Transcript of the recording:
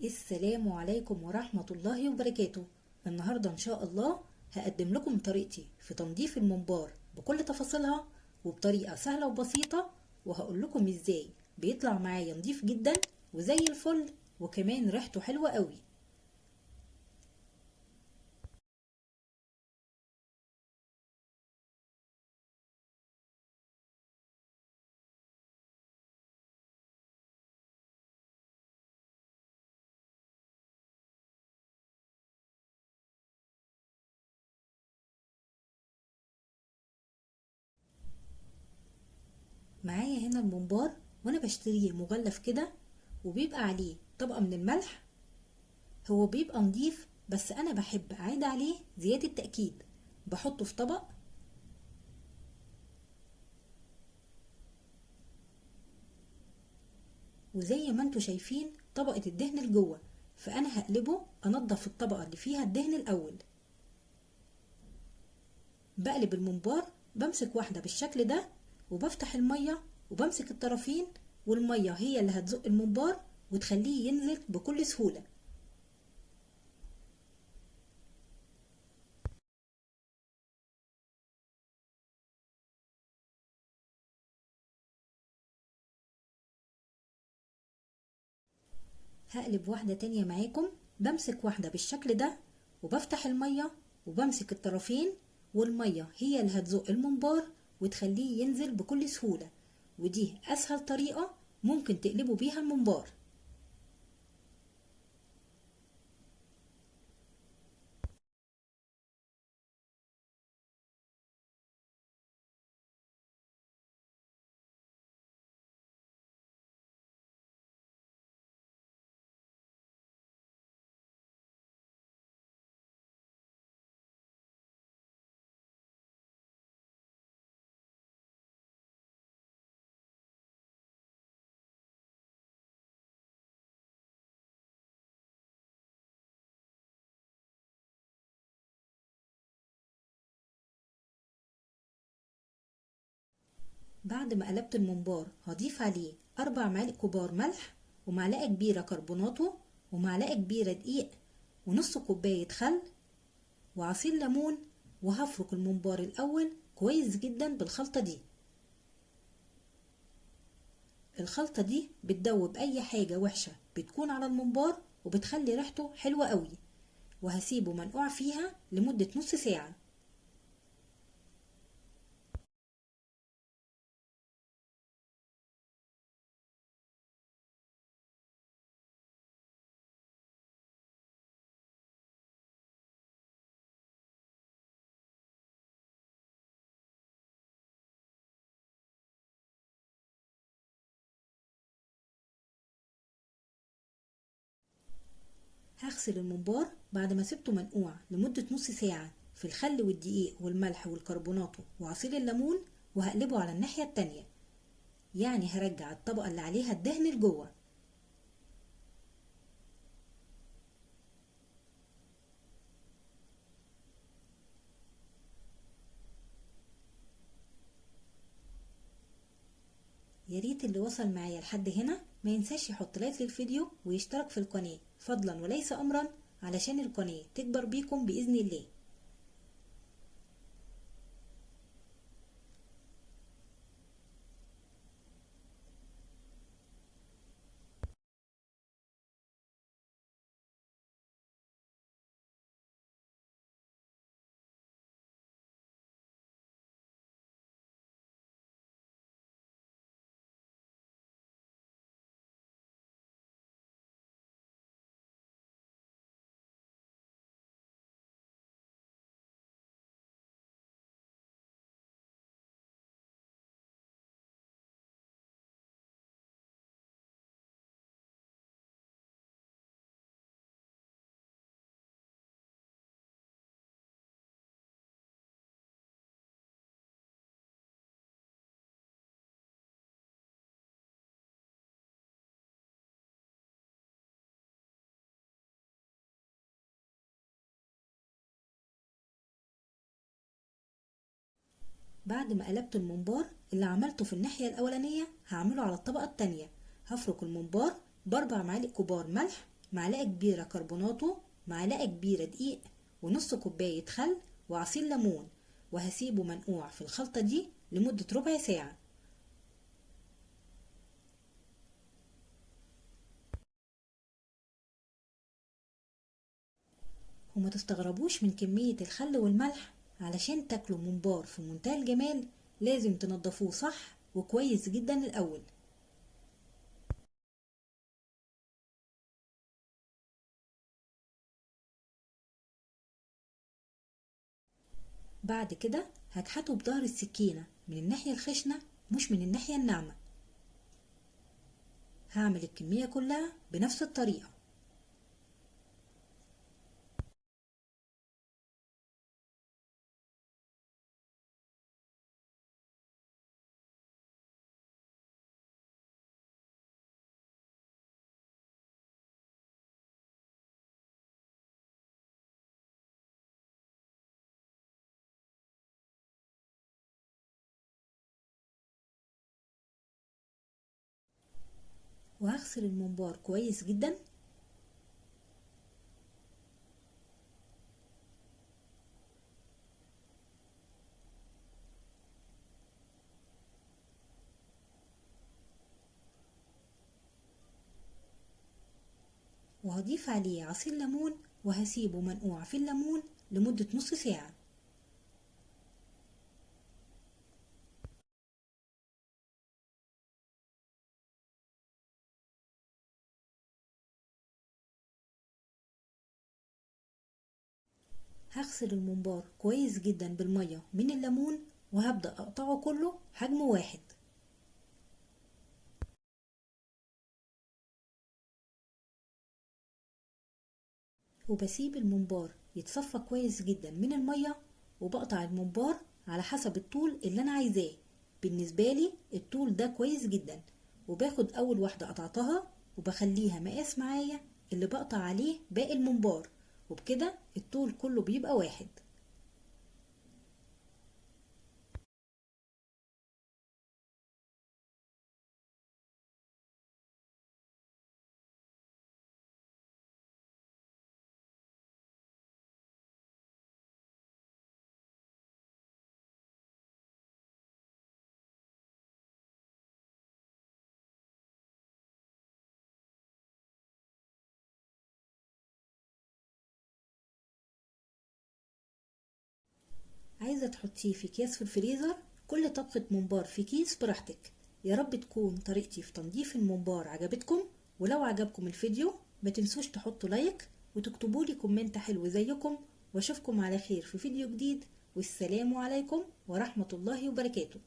السلام عليكم ورحمة الله وبركاته. النهاردة إن شاء الله هقدم لكم طريقتي في تنظيف الممبار بكل تفاصيلها وبطريقة سهلة وبسيطة، وهقول لكم ازاي بيطلع معايا نضيف جدا وزي الفل، وكمان ريحته حلوة قوي. معايا هنا الممبار وانا بشتريه مغلف كده، وبيبقى عليه طبقة من الملح. هو بيبقى نضيف بس انا بحب اعيد عليه زيادة تأكيد. بحطه في طبق وزي ما انتوا شايفين طبقة الدهن لجوه، فانا هقلبه انضف الطبقة اللي فيها الدهن الاول. بقلب الممبار، بمسك واحدة بالشكل ده وبفتح المية وبمسك الطرفين، والمية هي اللي هتزق الممبار وتخليه ينزل بكل سهولة. هقلب واحدة تانية معاكم. بمسك واحدة بالشكل ده وبفتح المية وبمسك الطرفين، والمية هي اللي هتزق الممبار وتخليه ينزل بكل سهولة. ودي أسهل طريقة ممكن تقلبوا بيها الممبار. بعد ما قلبت الممبار هضيف عليه 4 معالق كبار ملح، ومعلقة كبيرة كربوناتو، ومعلقة كبيرة دقيق، ونص كوباية خل، وعصير ليمون. وهفرك الممبار الأول كويس جدا بالخلطة دي. الخلطة دي بتدوب أي حاجة وحشة بتكون على الممبار وبتخلي ريحته حلوة قوي. وهسيبه منقوع فيها لمدة نص ساعة. هغسل الممبار بعد ما سبته منقوع لمدة نص ساعة في الخل والدقيق والملح والكربوناتو وعصير الليمون، وهقلبه على الناحية التانية. يعني هرجع الطبقة اللي عليها الدهن لجوه. يا ريت اللي وصل معايا لحد هنا ما ينساش يحط لايك للفيديو ويشترك في القناة فضلا وليس امرا، علشان القناة تكبر بيكم بإذن الله. بعد ما قلبت الممبار اللي عملته في الناحية الأولانية هعمله على الطبقة التانية. هفرك الممبار ب4 معالق كبار ملح، معلقة كبيرة كربوناتو، معلقة كبيرة دقيق، ونص كوباية خل، وعصير ليمون. وهسيبه منقوع في الخلطة دي لمدة ربع ساعة. وما تستغربوش من كمية الخل والملح، علشان تاكلوا ممبار في منتهى الجمال لازم تنضفوه صح وكويس جدا الأول. بعد كده هكحته بظهر السكينة من الناحية الخشنة مش من الناحية الناعمة. هعمل الكمية كلها بنفس الطريقة. وهغسل الممبار كويس جدا. وهضيف عليه عصير ليمون وهسيبه منقوع في الليمون لمدة نص ساعة. هغسل الممبار كويس جدا بالمية من الليمون وهبدأ أقطعه كله حجم واحد. وبسيب الممبار يتصفى كويس جدا من المية، وبقطع الممبار على حسب الطول اللي أنا عايزاه. بالنسبة لي الطول ده كويس جدا، وباخد أول واحدة قطعتها وبخليها مقاس معايا اللي بقطع عليه باقي الممبار، وبكده الطول كله بيبقى واحد. عايزة تحطيه في اكياس في الفريزر، كل طبخة ممبار في كيس براحتك. يا رب تكون طريقتي في تنظيف الممبار عجبتكم، ولو عجبكم الفيديو ما تنسوش تحطوا like وتكتبوا لي comment حلو زيكم، واشوفكم على خير في فيديو جديد، والسلام عليكم ورحمة الله وبركاته.